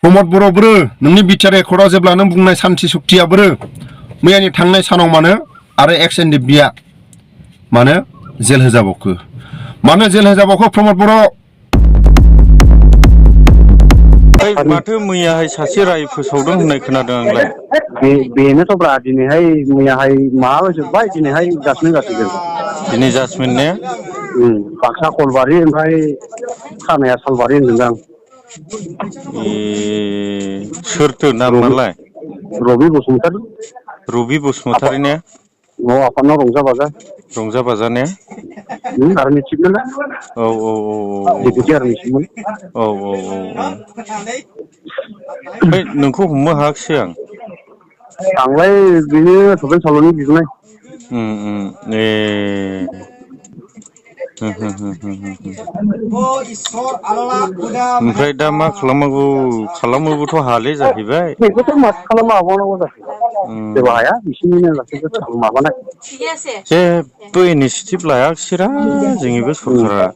प्रमद बर' बोरो नोंनि बिटिआर एकर्डआ जेब्ला नों बुंनाय सान्थि सक्तिया बोरो मैयानि थांनाय सानाव मानो आरो एक्स एनडिएफबिआ मानो जेल होजाबावखो मानो जेल होजाबावखो प्रमद बर' माथो मैयाहाय सासे राय फोसावदों होननाय खोनादों आंलाय बेनोथ' ब्रा दिनैहाय मैयाहाय माबाजोब्बाय दिनैहाय जासमिन जासिगोन दिनै जासमिन ने बाक्सा कलबारि ओमफ्राय खानाया सालबारि होनदोंदां सोरथो नामालाय रबि बसुमतारी रबि बसुमतारी ने आफादनाव रंजा बाजा रंजा बाजा ने आर्मि चिफमोन ना औ डेपुटि आर्मि चिफमोन औ ओमफ्राय नोंखौ हमनो हायाखिसै आंलाय बेनो सदन साल'नि बिगुमै ओमफ्राय दा मा खालामनांगौ खालामोबोथ' हाले जाहैबाय बेखौथ' माथो खालामनो हाबावनांगौ जाखो जेबो हाया बिसिनिनो गासैबो माबानाय जेबो इनिसियेटिभ लायाखिसैरा जोंनि बे सरकारा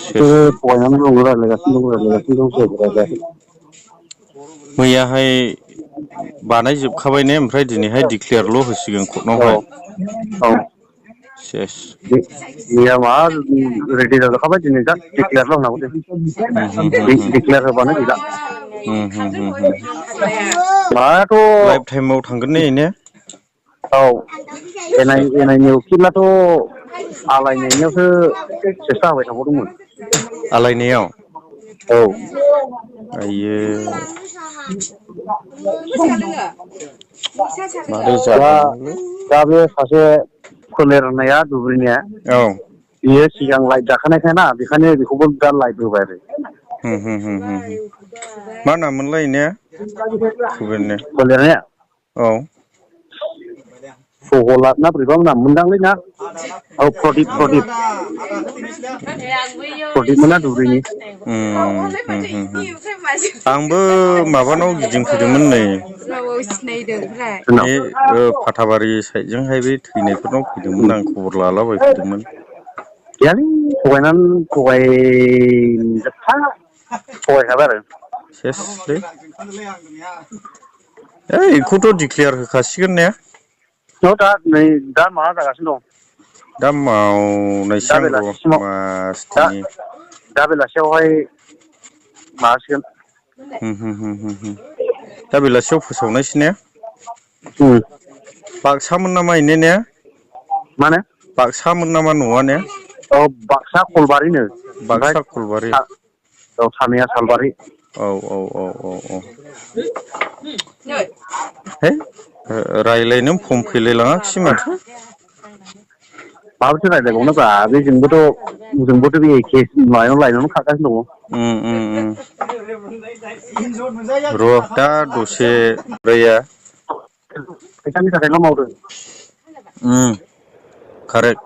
थगायनानै दं रायज्लायगासिनो दं मैयाहाय बानायजोबखाबाय ने ओमफ्राय दिनैहाय डिक्लेयारल' होसिगोन कर्टनावहाय सेस मैया माबा रेडि जाजोबखाबाय दिनै दा डिक्लेयारल' होनांगौ दे डिक्लेयार होबानो गैला माथ' लाइफ टाइमाव थांगोन ने औ एनआइनि उखिलाथ' आलायनायनियावसो सेस्था होबाय थाबावदोंमोन आलायनायाव औ आइयो मारै जाबावनांगौ दा बे सासे फोलेर होननाया दुब्रिनिया औ बियो सिगां लाइट जाखानायखाय ना बेखायनो बेखौबो दा लाइट होबाय आरो मा नाममोनलाय ने फोलेरनिया औ प्रहलाद ना बोरैबा नाममोनदांलै ना औ प्रदिपमोना दुब्रिनि आंबो माबानाव गिदिंफैदोंमोन नै बे फाथाबारि साइडजोंहाय बे थैनायफोरनाव फैदोंमोन आं खबर लालाबायफैदोंमोन गैयालै थगायखाबाय आरो सेसलै बेखौथ' डिक्लेयार होखासिगोन ने दा माबा जागासिनो दं दा मावनायसै आं र' मासथिनि दा बेलासियावहाय माबासिगोन दा बेलासियाव फोसावनायसै ने बाक्सामोन नामा इने ने मा होनो बाक्सामोन नामा न'आ ने औ बाक्सा कलबारिनो ओमफ्राय बाक्सा कलबारि सानैया सालबारि औ है रायज्लायनो फर्म फैलायलाङाखिसै माथो माबोरैथो रायज्लायबावनोब्रा बे जोंबोथ' बे एखे माबायाव लाइनावनो खारगासिनो दङ र' दा दसे राया फैसानि थाखायल' मावदों कारेक्ट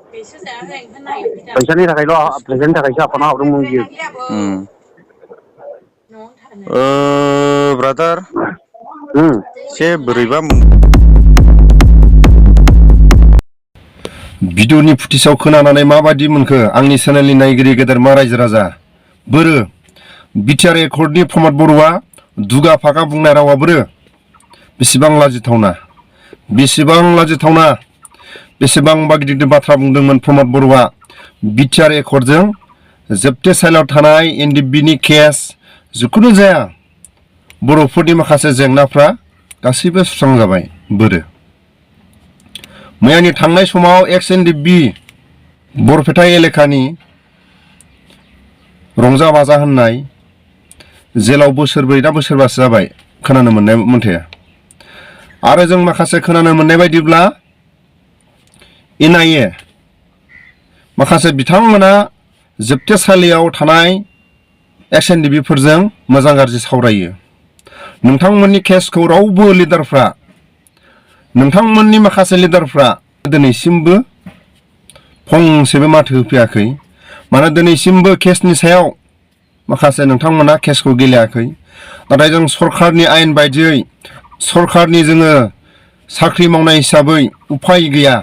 फैसानि थाखायसो आफानाव हाबदोंमोन बियो ब्रादार एसे बोरैबा भिडिअनि फुटेजाव खोनानानै माबायदि मोनखो आंनि चेनेलनि नायगिरि गेदेरमा रायजो राजा बोरो बिटिआर एकर्डनि प्रमद बर'आ दुगा फागा बुंनाय रावा बोरो बेसेबां लाजिथावना बेसेबांबा गिदिर बाथ्रा बुंदोंमोन प्रमद बर'आ बिटिआर एकर्डजों जोबथेसालियाव थानाय एनडिएफबिनि केस जिखुनु जाया बर'फोरनि माखासे जेंनाफ्रा गासैबो सुस्रांजाबाय बोरो मैयानि थांनाय समाव एक्स एनडिएफबि बरपेटा एलेकानि रंजा बाजा होननाय जेलाव बोसोरब्रै ना बोसोरबासो जाबाय खोनानो मोननाय मथे आरो जों माखासे खोनानो मोननाय बायदिब्ला एनआइए माखासे बिथांमोना जोबथेसालियाव थानाय एक्स एनडिएफबिफोरजों मोजां गाज्रि सावरायो नोंथांमोननि केसखौ रावबो लिडारफ्रा नोंथांमोननि माखासे लिडारफ्रा दिनैसिमबो फंसेबो माथो होफैयाखै मानो दिनैसिमबो केसनि सायाव माखासे नोंथांमोना केसखौ गेलेयाखै नाथाय जों सरखारनि आयेन बायदियै सरखारनि जोङो साख्रि मावनाय हिसाबै उफाय गैया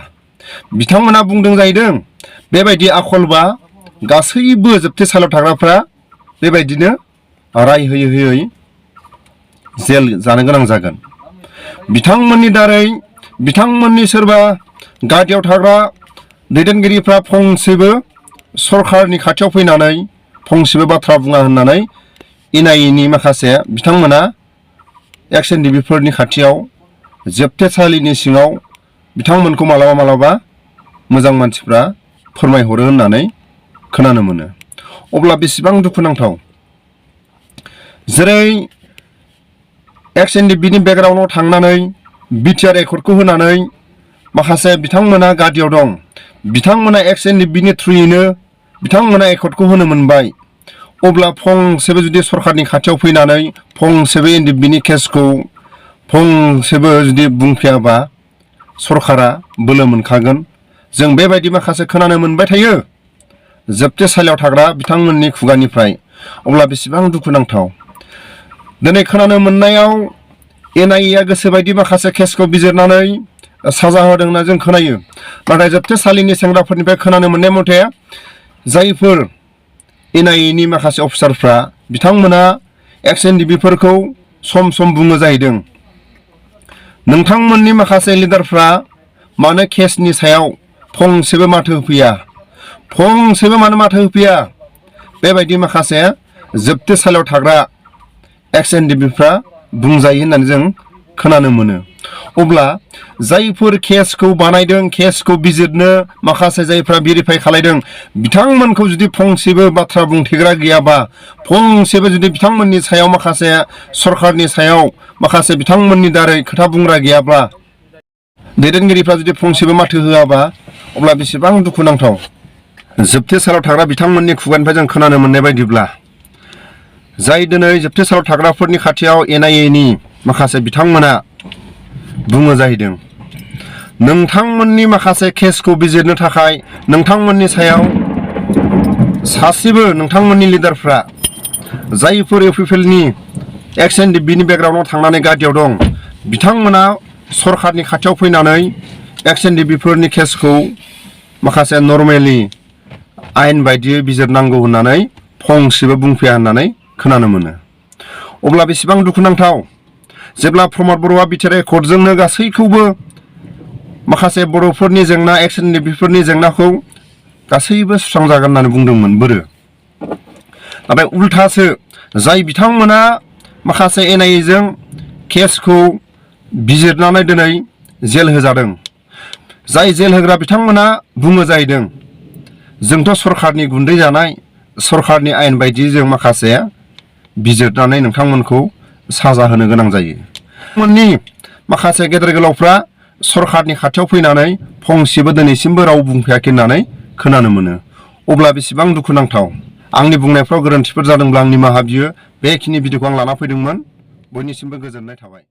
बिथांमोना बुंदों जाहैदों बेबायदि आखलबा गासैबो जोबथेसालियाव थाग्राफ्रा बेबायदिनो राय होयै होयै जेल जानो गोनां जागोन। बिथांमोननि दारै बिथांमोननि सोरबा गादियाव थाग्रा दैदेनगिरिफ्रा फंसेबो सरखारनि खाथियाव फैनानै फंसेबो बाथ्रा बुङा होननानै इनायनि माखासे बिथांमोना एक्स एनडिपिफोरनि खाथियाव जोबथेसालिनि सिङाव बिथांमोनखौ मालाबा मालाबा मोजां मानसिफ्रा फोरमायहरो होननानै खोनानो मोनो। अब्ला बेसेबां दुखुनांथाव, जेरै एक्स एनडिपिनि बेकग्राउन्डआव थांनानै बिटिआर एकर्डखौ होनानै माखासे बिथांमोना गादियाव दं, बिथांमोना एक्स एनडिपिनि थ्रुयैनो बिथांमोना एकर्डखौ होनो मोनबाय। अब्ला फंसेबो जुदि सरखारनि खाथियाव फैनानै फंसेबो एनडिपिनि केसखौ फंसेबो जुदि बुंफैयाबा सरखारा बोलो मोनखागोन। जों बेबायदि माखासे खोनानो मोनबाय थायो जोबथेसालियाव थाग्रा बिथांमोननि खुगानिफ्राय। अब्ला बेसेबां दुखुनांथाव, दिनै खोनानो मोननायाव एनआइएआ गोसोबायदि माखासे केसखौ बिजिरनानै साजा होदों होनना जों खोनायो। नाथाय जोबथेसालिनि सेंग्राफोरनिफ्राय खोनानो मोननाय मथे जायफोर एनआइएनि माखासे अफिसारफ्रा बिथांमोना एक्स एनडिपिफोरखौ सम सम बुङो जाहैदों, नोंथांमोननि माखासे लिडारफ्रा मानो केसनि सायाव फंसेबो माथो होफैया, फंसेबो मानो माथो होफैया, बेबायदि माखासे जोबथेसालियाव थाग्रा एक्स एनडिपिफ्रा बुंजायो होननानै जों खोनानो मोनो। अब्ला जायफोर केसखौ बानायदों, केसखौ बिजिरनो माखासे जायफ्रा भेरिफाइ खालायदों, बिथांमोनखौ जुदि फंसेबो बाथ्रा बुंथेग्रा गैयाबा, फंसेबो जुदि बिथांमोननि सायाव माखासे सरखारनि सायाव माखासे बिथांमोननि दारै खोथा बुंग्रा गैयाब्ला, दैदेनगिरिफ्रा जुदि फंसेबो माथो होआबा, अब्ला बेसेबां दुखुनांथाव। जोबथेसालियाव थाग्रा बिथांमोननि खुगानिफ्राय जों खोनानो मोननाय बायदिब्ला, जाय दिनै जोबथेसालियाव थाग्राफोरनि खाथियाव एनआइएनि माखासे बिथांमोना बुङो जाहैदों, नोंथांमोननि माखासे केसखौ बिजिरनो थाखाय नोंथांमोननि सायाव सासेबो नोंथांमोननि लिडारफ्रा जायफोर इउपिपिएलनि एक्स एनडिपिनि बेकग्राउन्डआव थांनानै गादियाव दं, बिथांमोना सरखारनि खाथियाव फैनानै एक्स एनडिपिफोरनि केसखौ माखासे नर्मेलि आयेन बायदियै बिजिरनांगौ होननानै फंसेबो बुंफैया होननानै खोनानो मोनो। अब्ला बेसेबां दुखुनांथाव, जेब्ला प्रमद बर'आ बिटिआर एकर्डजोंनो गासैखौबो माखासे बर'फोरनि जेंना, एक्स एनडिपिफोरनि जेंनाखौ गासैबो सुस्रांजागोन होननानै बुंदोंमोन बोरो। नाथाय उल्थासो जाय बिथांमोना माखासे एनआइएजों केसखौ बिजिरनानै दिनै जेल होजादों, जाय जेल होग्रा बिथांमोना बुङो जाहैदों, जोंथ' सरखारनि गुन्दै जानाय, सरखारनि आयेन बायदियै जों माखासे बिजिरनानै नोंथांमोनखौ साजा होनो गोनां जायो। मोननि माखासे गेदेर गोलावफ्रा सरखारनि खाथियाव फैनानै फंसेबो दिनैसिमबो राव बुंफैयाखै होननानै खोनानो मोनो। अब्ला बेसेबां दुखुनांथाव। आंनि बुंनायफ्राव गोरोन्थिफोर जादोंब्ला आं निमाहा बियो। बेखिनि भिडिअखौ आं लाना फैदोंमोन। बयनिसिमबो गोजोननाय थाबाय।